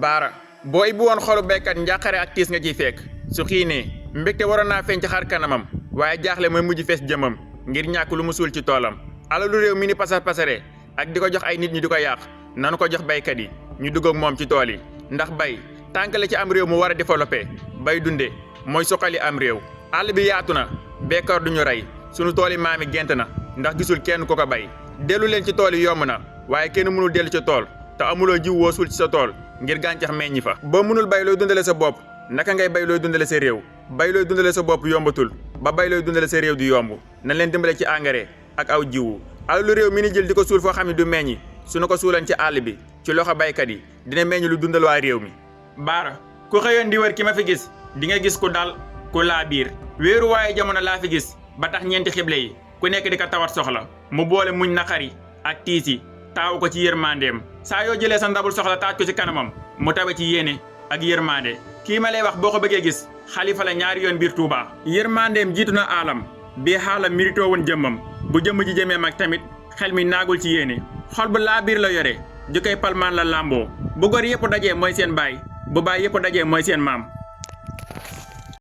baara boo ibbi woon xolu béykat njàqare ak tiis nga ciy fekk su xiinee mbégte waroon naa feeñ ci xar kanamam waaye jaaxle mooy mujj fees jëmam ngir ñàkk lu mu suul ci toolam alalu réew mi ni pasar pasare ak di ko jox ay nit ñi di ko yàq nanu ko jox baykat yi ñu dugg ak moom ci tool yi ndax bay tànk la ci am réew mu war a développé bay dunde mooy suqali am réew àll bi yaatu na béykat duñu rey sunu tool yi maami gent na ndax gisul kenn ku ko bay dellu leen ci tool yi yomb na waaye kenn mënul dellu ci tool te amuloo jiw woo suul ci sa tool ngir gàncax meññi fa boo mënul bay looy dundale sa bopp naka ngay bay looy dundale sa réew bay looy dundale sa bopp yombatul ba bay looy dundale sa réew di yomb nañ leen dimbale ci engrais ak aw jiwu alalu réew mi ni jël di ko suul foo xam ne du meññi su na ko suulan ci àll bi ci loxo baykat yi dina meññ lu dundal waa réew mi baara ku xëyoon di wër ki ma fi gis di nga gis ku dal ku laa biir wéeru waaye jamono laa fi gis ba tax ñeenti xible yi ku nekk di ko tawat soxla mu boole muñ naqari ak tiis yi taawu ko ci yërmandeem saa yoo jëlee sa ndabul soxla taaj ko ci kanamam mu tabe ci yéene ak yërmande kii ma lay wax boo ko bëggee gis xalifa la ñaari yoon biir Touba. yërmandeem jiitu na aalam bii xaalam miritoo woon jëmmam bu jëmm ji jëmee mag tamit xel mi naagul ci yéene xol bu laa biir la yore ju koy palmaan la làmboo bu gor yëpp dajee mooy seen baay bu baay yëpp dajee mooy seen maam